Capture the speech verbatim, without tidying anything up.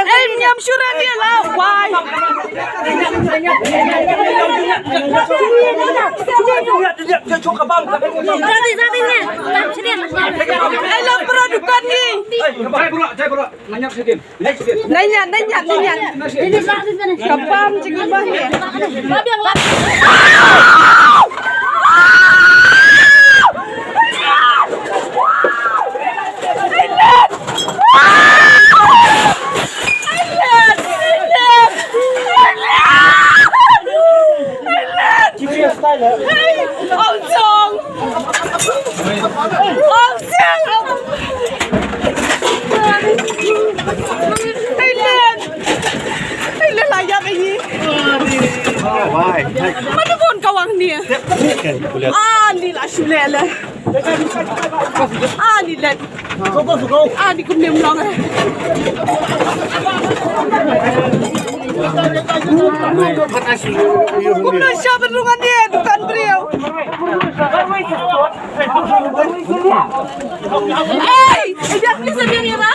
Em nhắm sure đi là hoài. Em làm pro được con gì? Nanya, nanya, nanya. Kapan cik kapan ni? Thailand. Thailand la ïap ïa ngi. Mano bun ka wang ni? Ah, ni la shu leh leh. Ah, ni leh. Ah, ni kumne mlong eh. Kumno sha ban rung ane dukan briew. Hey, ejak ni sa dia ni ba?